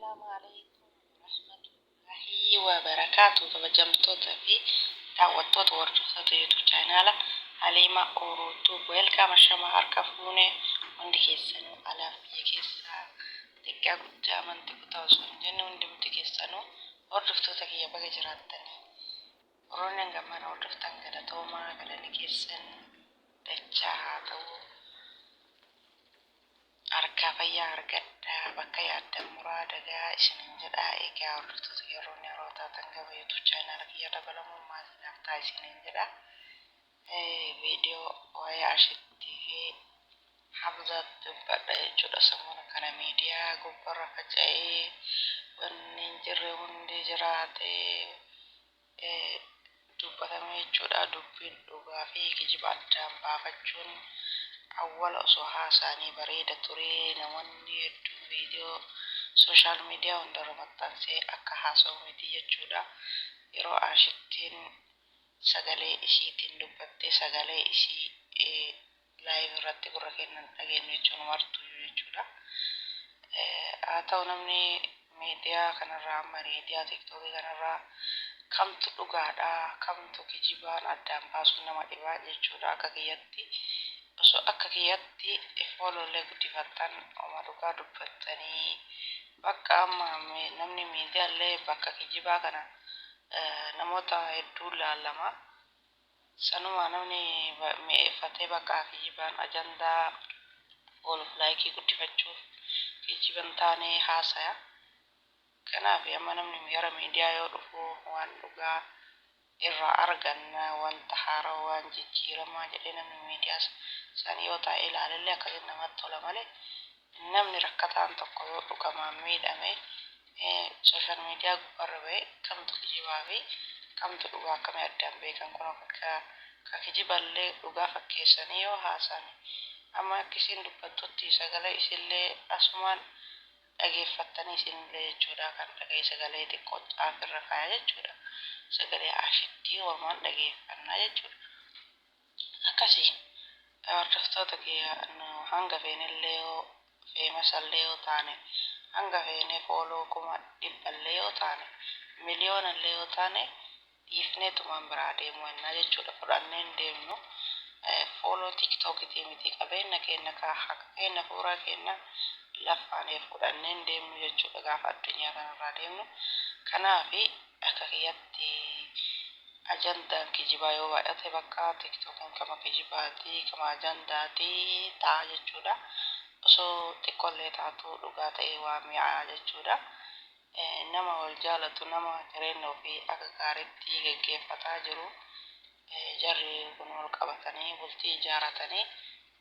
Assalaamu alaikum warahmatullahi wabarakaatu. Kabajamtoota fi daawwattoota, hordoftoota YouTube chaanaala Haliima Orotuu, welcome. Ashama, harka fuune hundi keessanuu, alaaf biyya keessaa, xiqqaa guddaa, amantii kutaa osoo hin jenne, hundumti keessanuu hordoftoota kiyya, baga jiraattanii. Warroonni hangamana hordoftan, galatoomaa, galanni keessan dachaa haa ta'u. Harkaa fayyaa argadhaa, bakka yaaddan muraada gahaa isinin jedha. Egaa hordoftoota, yeroo yeroo taatan gama YouTube chaanaala kiyya dabalamuun maatii naaf ta'a isinin jedha. Viidiyoo waa'ee Ashittii fi Hamzaat dubbadha jechuudha. Sammuna kana miidiyaa gubbarra faca'ee, wanni hin jirre hundi jiraatee dubbatame jechuudha. Dubbiin dhugaa fi kijiba addaan baafachuun awwala osoo haasaanii bareeda ture. Namoonni hedduun viidiyoo social media hundarra maxxansee akka haasa'u miti jechuudha. Yeroo Ashittiin sagalee isiitiin dubbattee, sagalee isii live irratti gurra kennan dhageenyu jechuun martuyyuu jechuudha. Haa ta'u, namni miidiyaa kanarraa, amma miidiyaa TikTokii kanarraa, kamtu dhugaadha, kamtu kijibaan addaan baasuun nama dhibaa jechuudha. Akka kiyyatti, osoo akka kiyyatti followllee guddifattan, oma dhugaa dubbattanii, bakka amma namni miidiyaallee bakka kijibaa kana namoota hedduu laalama. Sanuma namni mi'eeffatee bakka kijibaan ajandaa ooluuf, likeii guddifachuuf kijiban taane haasaya. Kanaaf amma namni gara miidiyaa yoo dhufu waan dhugaa irraa arganna, wanta haarawaa, waan jijjiiramaa jedhee namni miidiyaa san yoo taa'e ilaalellee akkasitti namatti tola malee, namni rakkataan tokko yoo dhugamaan miidhame social media gubbaarra bahee kamtu kijibaa fi kamtu dhugaa akkamii addaan beekan? Kun akka ka kijiballee dhugaa fakkeessanii yoo haasan, amma akka isiin dubbattutti sagalee isillee asumaan dhageeffattanii isinillee jechuudha. Kan dhaga'e sagalee xiqqoo caafirra kaaya jechuudha. Sagalee Ashittii walumaan dhageeffannaa jechuudha. Akkasii hordoftoota kiyya, hanga feenellee yoo famousallee yoo taane, hanga feene follow 100,000llee yoo taane, miliyoonallee yoo taane, dhiifneetumaan biraa deemuu ennaa jechuudha. Fudhannee hin deemnu. Follow TikTokitii miti, qabeenya keenya ka haqa keenya, fuuraa keenya lafaanee fudhannee hin deemnu jechuudha gaafa addunyaa kanarraa deemnu. Kanaafi akka kiyyatti ajandaan kijibaa yoo baay'ate, bakka TikTokiin kama kijibaati, kama ajandaati ta'a jechuudha. Osoo xiqqoollee taatu dhugaa ta'e waa mi'aa jechuudha. Nama wal jaalatu, nama jireenya ofii akka gaariitti geggeeffataa jiru, jarri kun wal qabatanii bultii ijaaratanii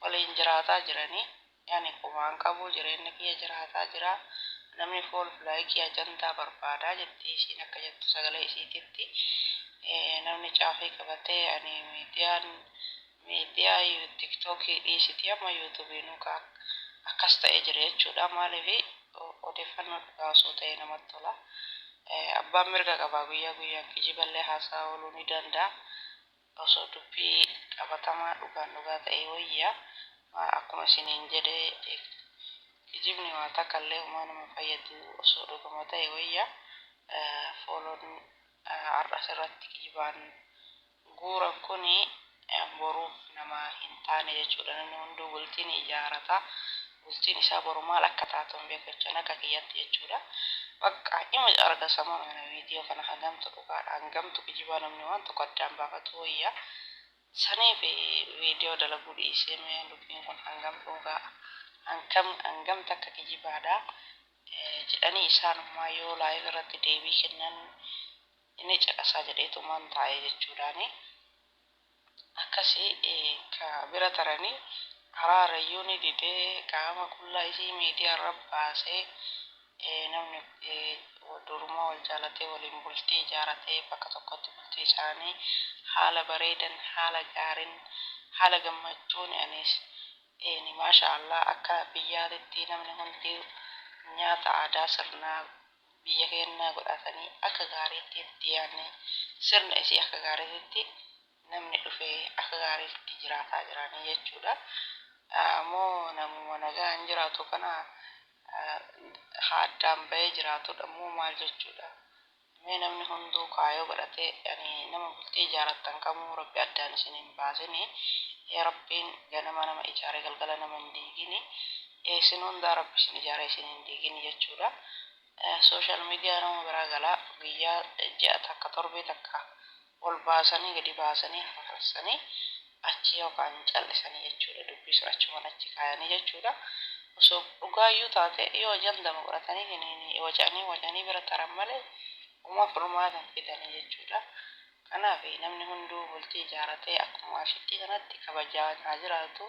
waliin jiraataa jiranii, yani qumaan qabu, jireenya kiyya jiraataa jira, namni follow, likeii, ajandaa barbaadaa jetti isiin. Akka jettu sagalee isiititti namni caafii qabatee, ani miidiyaan miidiyaa TikTokii dhiisiti, amma YouTubeiinuu akkas ta'ee jira jechuudha. Maaliif? Odeeffannoo dhugaa osoo ta'e namatti tola. Abbaan mirga qabaa, guyyaa guyyaan kijiballee haasaa ooluu ni danda'a. Osoo dubbii qabatamaa dhugaan dhugaa ta'e wayya. Akkuma isiniin jedhe, kijibni waa takka illee homaa nama fayyadu, osoo dhugama ta'e wayya. Follown har'a asirratti kijibaan guuran kuni boruuf nama hin taane jechuudha. Namni hunduu bultiin ijaarata. Bultiin isaa boru maal akka taatu hin beeku jechuun akka kiyyatti jechuudha. Bakka ima arga samana kana, viidiyoo kana hangamtu dhugaadha, hangamtu kijibaa, namni waan tokko addaan baafatu wayya. Saniif viidiyoo dalaguu dhiisee, mee dubbiin kun hangam dhugaa, hangam hangam takka kijibaadha jedhanii isaanummaa yoo live irratti deebii kennan inni caqasaa jedheetumaan taa'ee jechuudhaani. Akkasii ka bira taranii araarayyuu ni didee, qaama qullaa isii miidiyaa irra baasee, namni durumaa wal jaalatee waliin bultii ijaaratee, bakka tokkotti bultii isaanii haala bareedan, haala gaariin, haala gammachuun, anis ni maasha Allah, akka biyyaatitti namni hundi nyaata aadaa sirnaa biyya keenyaa godhatanii akka gaariitti itti yaadne, sirna isii akka gaariitti namni dhufee akka gaariitti jiraataa jiranii jechuudha. Ammoo namuma nagaan jiraatu kana Haa addaan bahee jiraatudha moo maal jechuudha? Mee namni hunduu kaayoo godhatee yani nama bultii ijaarattan kamuu Rabbi addaan isin hin baasini. Rabbiin ganama nama ijaare galgala nama hin diigini. Isin hundaa Rabbi isin ijaare isin hin diigini jechuudha. Social media nama biraa galaa guyyaa ji'a takka, torbee takka ol baasanii gadi baasanii hafarsanii achi yookaan cal'isanii jechuudha, dubbii sun achumaan achi kaayanii jechuudha. Osoo dhugaayyuu taate yoo jaldama godhatanii hiniin wacanii wacanii bira taran malee homaa furmaata hin fidanii jechuudha. Kanaaf namni hunduu bultii ijaaratee akkuma ashittii kanatti kabajaan haa jiraatu.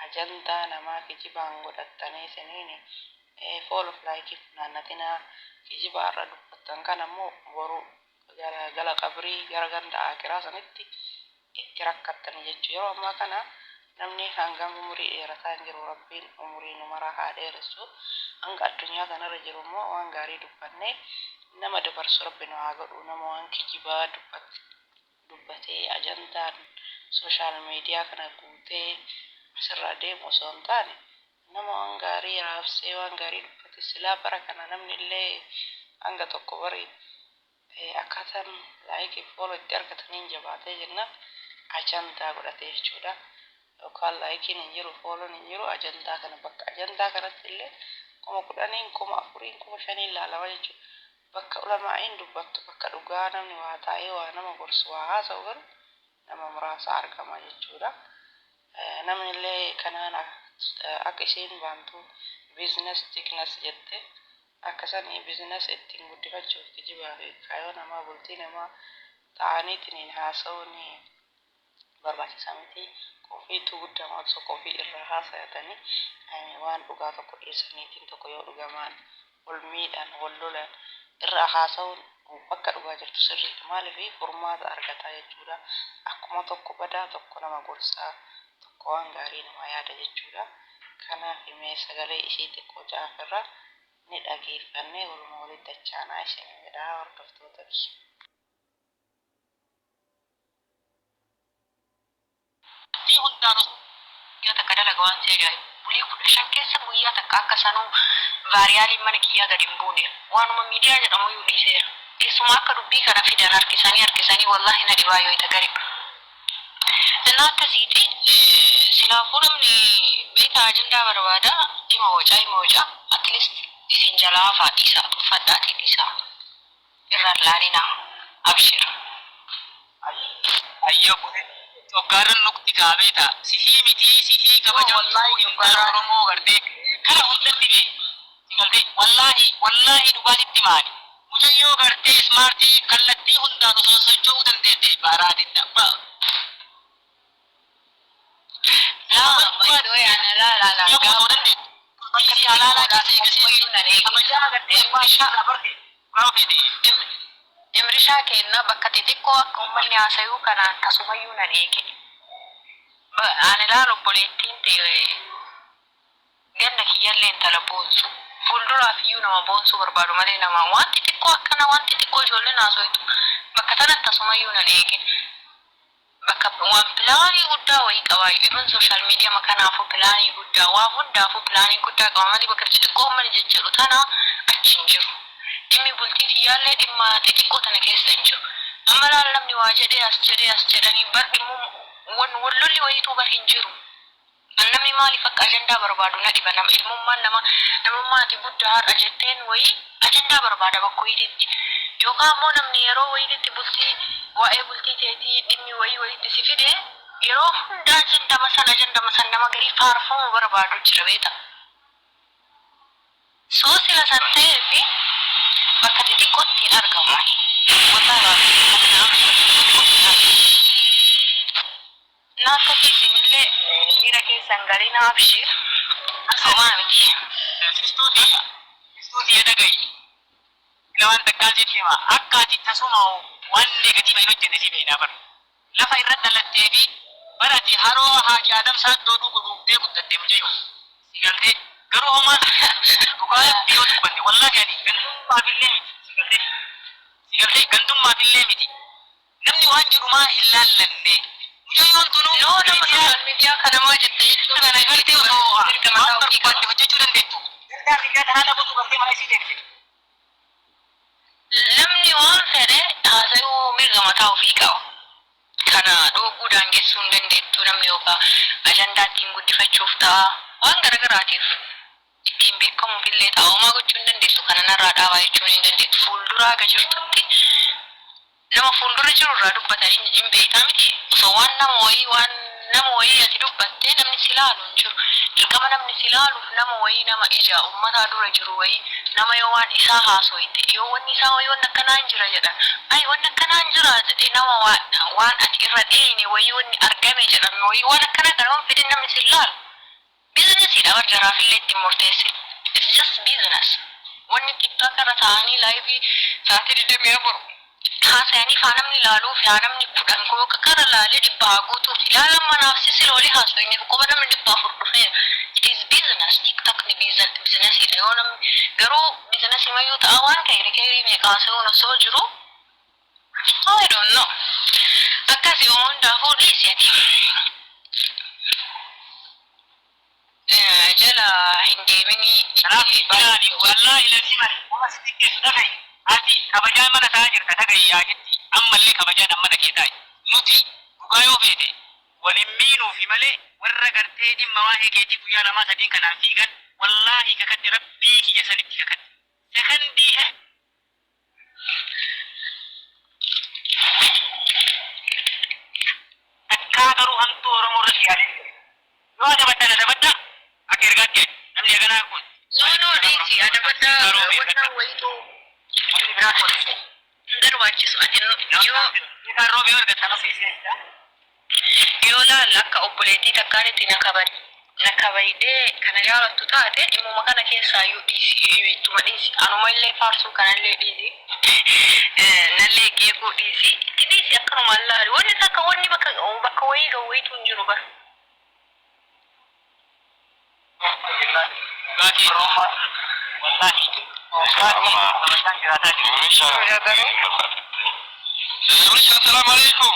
Ajandaa namaa kijibaan godhattanii isiniin follow fi like funaannatinaa. Kijiba har'a dubbattan kana immoo boru gara gala qabrii, gara ganda aakiraa sanitti itti rakkattanii jechuudha. Yeroo ammaa kana namni hangam umurii dheerataa hin jiru. Rabbiin umurii nu maraa haa dheeressu. Hanga addunyaa kanarra jiru immoo waan gaarii dubbannee nama dabarsu Rabbi nu haa godhu. Nama waan kijibaa dubbatee ajandaan social media kana guutee asirraa deemu osoo hin taane, nama waan gaarii raabsee waan gaarii dubbate. Silaa bara kana namni illee hanga tokko bari akkaataan like follow itti argataniin jabaatee jennaan ajandaa godhate jechuudha. Yookaan likeiin hin jiru, follown hin jiru, ajandaa kana bakka ajandaa kanatti illee 10,000n, 4,000n, 5,000n laalama jechuudha. Bakka ulamaa'iin dubbattu, bakka dhugaa namni waa taa'ee waa nama gorsu waa haasa'u garuu nama muraasa argama jechuudha. Namni illee kanaan akka isheen baantu business thickness jette akkasanii business ittiin guddifachuuf kijibaa fi kaayoo namaa, bultii namaa ta'aniitiin haasa'uun barbaachisaa miti. Kofiitu guddaa osoo kofii irraa haasa'atanii waan dhugaa tokko dhiyeessaniitiin tokko yoo dhugamaan wal miidhaan wal lolan irraa haasa'uun bakka dhugaa jirtu sirriidha. Maaliif furmaata argataa jechuudha. Akkuma tokko badaa tokko nama gorsaa, tokko waan gaarii nama yaada jechuudha. Kanaaf mee sagalee ishii xiqqoo caafirra ni dhageeffannee waluma walitti dachaanaa isin jedha, hordoftoota kiyya. Hundaan guyyaa takka dalaga waan si ajaa'ibu. Bulii 15 keessa guyyaa takka akka sanuu viraliin mana kiyyaa gadi hin buune. Waanuma miidiyaa jedhamu iyyuu dhiiseera. Keessumaa akka dubbii kana fidan harkisanii harkisanii, wallaahi na dhibaa yoo ita gari. Innaa akkasiiti silaafuu namni beekaa ajandaa barbaada, hima wacaa hima wacaa. At least isin jalaa hafaa, dhiisaa, tuffadhaatii dhiisaa, irraan laalinaa, abshir. Ayyo, coggaarran nukti kaabeeta sihii mitii sihii kabajamtuu Wallaahi intala coggaarraa Oromoo gartee kana hundatti bee si galtee, wallaahi wallaahi dhugaatitti maali mucayyoo gartee smartii kallattii hundaan osoo socho'uu dandeette baaraadinna Laa baay'ee ana laa laa laa osoo gaafa dandeettu bakka si halaalaa xixiqqoodhaan keessa eegasii tasumayyuu nan eegin. kabajaa gartee Imrishaa irraa barte dhugaa feete. Imrishaa kenna bakka xixiqqoo akka uummanni haasayuu kanaan tasumayyuu nan eegin. Ani laal, obboleettiin ta'e ganna kiyyallee intala boonsu. Fuulduraaf iyyuu nama boonsuu barbaadu malee nama waan xixiqqoo akkana, waan xixiqqoo ijoolleen haasoytu bakka tanatti tasumayyuu nan eegin. Bakka waan planii guddaa wayii qabaayyuu, even social media kanaafuu planii guddaa, waa hundaafuu planii guddaa qaba malee bakka xixiqqoo uummanni jejjedhu tana achi hin jiru. Dhimmi bultii kiyyaallee dhimma xixiqqoo tana keessa hin jiru. Amma laal, namni waa jedhee as jedhee as jedhanii bar dhimmu wan lolli wayiituu bar hin jiru. Namni maaliif akka ajandaa barbaadu na dhiba. Nama ilmummaan nama namummaa ati guddaa har'a jetteen wayii ajandaa barbaada bakka wayiititti. Yookaan ammoo namni yeroo wayiititti bultii waa'ee bultii teetii dhimmi wayii wayiitti si fide, yeroo hunda ajandama san ajandama san nama garii faarfamuu barbaadu jira, beeta. Soo sila san ta'ee fi bakka xixiqqootti hin argamu. Wallaahi waan kana bakka xixiqqootti hin argamu. Na akkasii isinillee miira keessan galiin, abshir, homaa miti. Sistuuti sistuuti dhaga'i. Ila waan takkaan sitti hima, akka ati tasuma waan negative hin hojjenne si beeknaa bar. Lafa irra dhalattee fi bara ati haroo Haaji Adam Saaddoo dhugu dhugdee guddatte mucayyoo. Si galtee garuu homaa dhugaa yoo dubbanne, wallaahi ani gandummaafillee miti, si galtee, si galtee, gandummaafillee miti, namni waan jedhu maa hin laallanne mucayyoon tunuu No, nama social media kanamaa jette jechuun kana gartee osoo dirqama waan ta'uu qaba. barbaadde hojjechuu dandeettu. Ajandaa miidiyaa tanaa dhabutu gartee mana isii deemte. Namni waan fedhe haasa'uu mirga mataa ofii qaba. Kana dhooguu daangessuu hin dandeettu. Namni yookaan ajandaa ittiin guddifachuuf ta'a, waan garagaraatiif ittiin beekamuuf illee ta'a, homaa gochuu hin dandeessu. Kana narraa dhaabaa jechuun hin dandeettu. Fuulduraa haga jirtutti nama fuuldura jiru irraa dubbatan hin beektaa miti. Osoo waan nama wayii, waan nama wayii ati dubbattee namni si laalu hin jiru. Dirqama namni si laaluuf nama wayii, nama ija ummataa dura jiru wayii, nama yoo waan isaa haasoyte, yoo wanni isaa wayii, wanni akkanaa hin jira jedhan, ay, wanni akkanaa hin jira jedhee, nama waan ati irra dheeyne wayii, wanni argame jedhame wayii, waan akkanaa kana waan fidin namni si laalu. Bizinesiidha bar, jaraafillee ittiin murteessin. It's just business. Wanni TikTok irra taa'anii live sa'aatii 24 haasayanii faa namni ilaaluuf, haa namni 10 koo kara laalee 100 haa guutuuf ilaalan manaaf sisila walii haasofne qofa namni 400 dhufeera. It is business. TikTok ni bizinesiidha. Yoo namni garuu bizinesii mayyuu ta'a, waan kayri kayrii meeqa haasayuun osoo jiru, I don't know. Akkasii yoo hundaafuu dhiisi ati. Jala hin deeminii. Kanaaf ilaali, wallaahi lazii mali nama si xiqqeessu dhaga'i. Ati kabajaan mana taa'aa jirta, dhaga'i yaa jetti, ammallee kabajaan mana kee taa'i. Nuti dhugaa yoo feete walin miinuufi malee, warra gartee dhimma waa'ee keetii guyyaa lamaa sadiin kanaan fiigan, wallaahi kakadhe, rabbii kiyya sanitti kakadhe, sekandii takkaa garuu hamtuu Oromoo irratti yaadee yoo adabattan adabadha. Akka ergaatti namni haganaa kun No, dhiisi, adabadhaa wannaan wayituu Namni biraa kun hin barbaachisu. Ati yoo isaan roobee argatan ofii ishee. Yoo laalla akka obboleettii takkaanitti na kabaydee kana jaalattu taate, dhimmuma kana keessaayyuu dhiisi, ittuma dhiisi. Anuma illee faarsuu kanallee dhiisi, nallee geequu dhiisi, itti dhiisi. Akkanumaan laali, wanni takka wanni bakka wayii ga'u wayitu hin jiru bara. Dhugaatii wallaahi dhugaatii kabajaan jiraataa jiru. Misha, السلام عليكم.